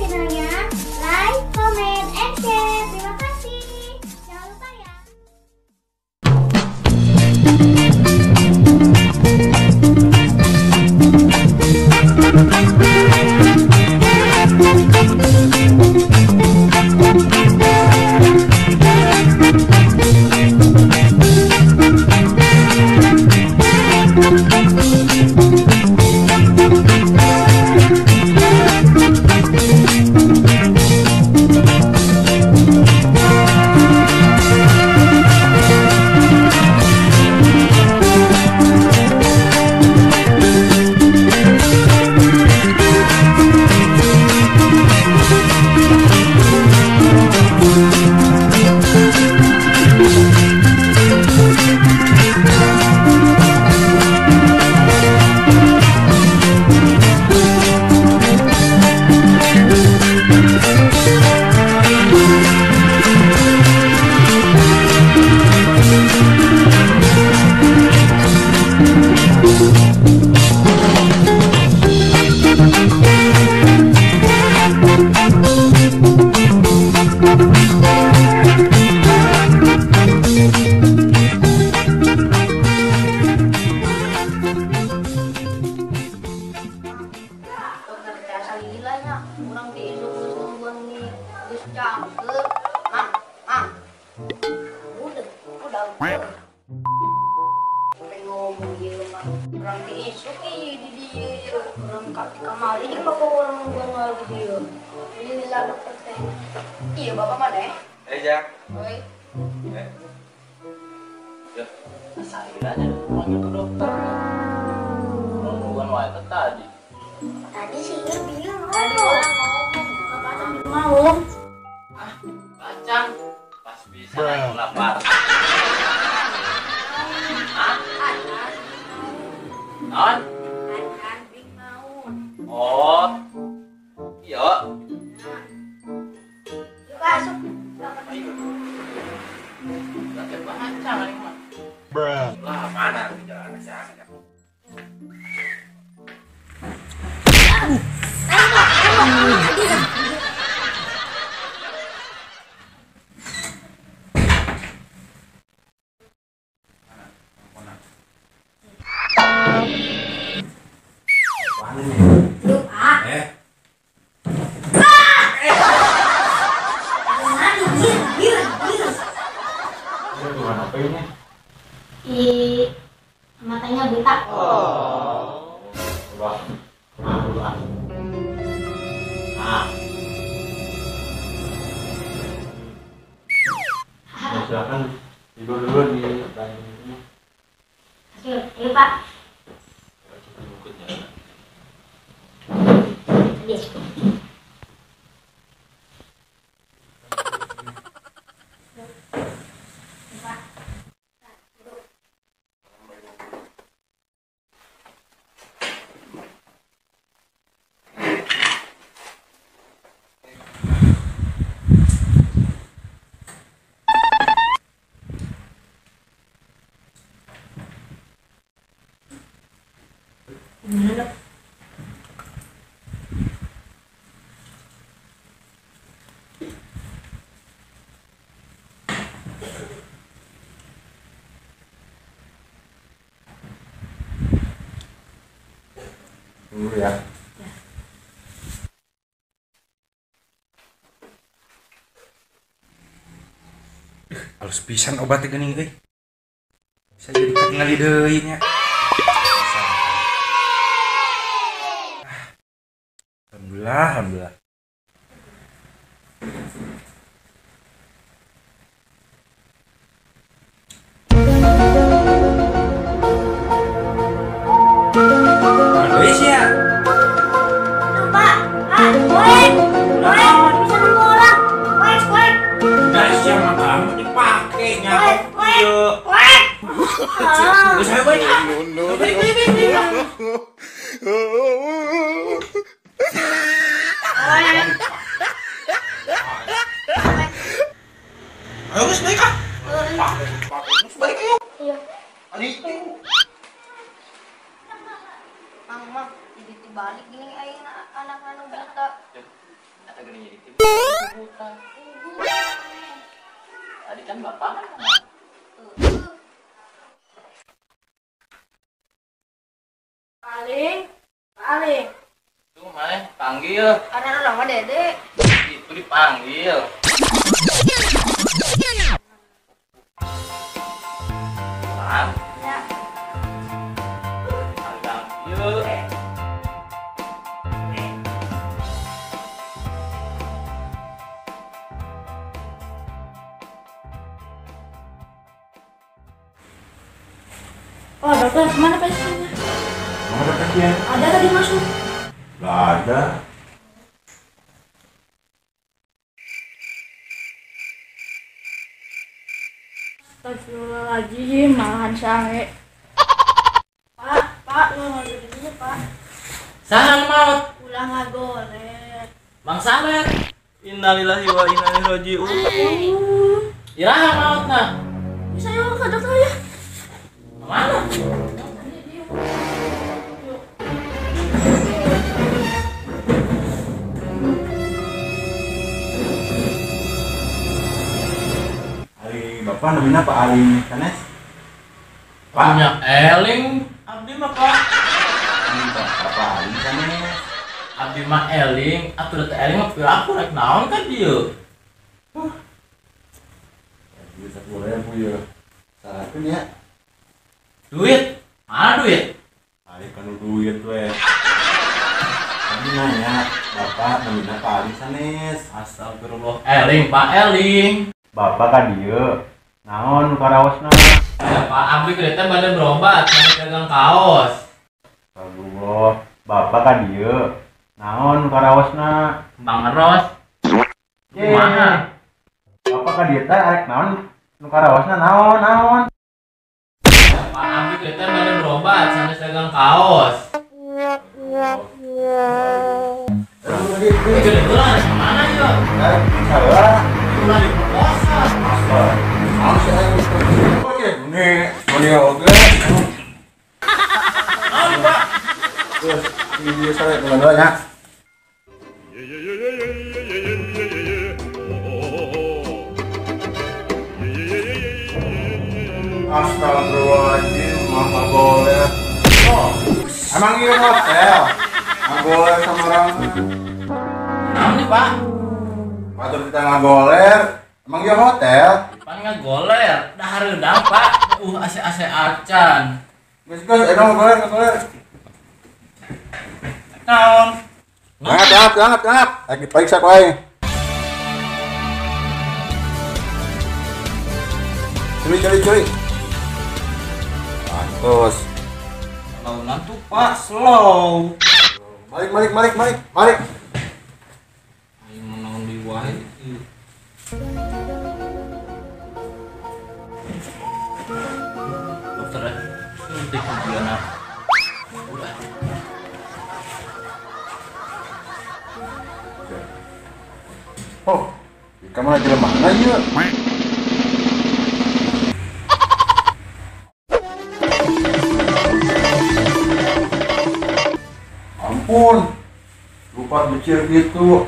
channelnya, like, comment, and share. Terima kasih. Jangan lupa ya. Iya, bapak mana ya? Jak. Oi. Ya, salilanya panggil ke dokter. Nungguan wae tadi. Tadi sih dia bilang tadi orang ngomong, bapak mau. Ah, bacang. Pas bisa naik lapar. Hah? Non? Oh. Iya. Masuk. Bruh. Lah mana jalan sana. Matanya buta. Oh. Coba. Ah. Ya, silakan tidur dulu di banting ini. Ayo, Pak. Gimana, Dok? Tunggu ya. Halus pisan obatnya geuning euy. Bisa jadi katingali deui nya. Alhamdulillah, alhamdulillah. Malaysia. Pak, ah, boleh, boleh, bisa nemu orang. Boleh, boleh. Malaysia mah kamu dipakai nya. Boleh, boleh. Saya balik. Balik, balik, balik. Ayo guys, balik ah. Balik ayo. Iya. Ari. Mang, mang, jadi dibalik gini aing anak anu buta. Kata gini jadi tim buta. Tadi kan bapak kan. Paling, paling. Tuh mana panggil. Karena orang mah Dede. Itu dipanggil. Bang. Ya. Panggil. Oh, dokter, kemana pasiennya? Mana pasien? Ada tadi masuk. Gak ada. Astagfirullahaladzim, malahan sange. Pak, Pak, lu nggak dulu, Pak. Sahan maut. Ulah ngagoler. Bang Samet. Innalillahi wa inna ilaihi raji'un. Iraha maut nah. Bisa yuk ke dokter ya. Mana? Ali, bapak namanya Pak Ali Sanes? Pak punya Eling, abdi mah Pak. Bapak Ali Sanes. Abdi mah Eling, atuh teh Eling mah piraku rek naon kan dieu. Duit 10.000 ya. Salah ya. Duit? Mana duit? Ali kan duit weh. Tadi nanya, bapak namanya Pak Ali sanes. Astagfirullah. Eling, Pak Eling. Bapak ka dieu. Naon karaosna? Ya Pak, abdi kereta bade berobat, sampe dagang kaos. Astagfirullah. Bapak ka dieu. Naon karaosna? Bang Eros. Kumaha? Bapak ka dieu teh arek naon? Nu karaosna naon naon? Pak, abdi kereta bade berobat, sampe dagang kaos. Ulah mana yuk? Salah. Ulah diperkosa. Nih, ini oke. Naon, Pak? Terus, ini saya kemana ya? Astagfirullahaladzim, mama boleh. Oh, emang iya hotel? Ngagoler sama orang. Naon nih, Pak? Batur kita ngagoler, emang iya hotel? Pan ngagoler, dah hareudang, Pak. AC-AC acan. Geus geus, emang ngagoler, ngagoler. Naon? Angkat, angkat, angkat, angkat. Lagi diperiksa ku aing. Curi, curi, curi. Terus. Launan tuh Pak, slow. Balik, balik, balik, balik, balik. Ayo menaun di wae. Dokter ya, suntik ujian. Udah. Oh, di kamar lagi lemah aja. Ampun, lupa becir gitu.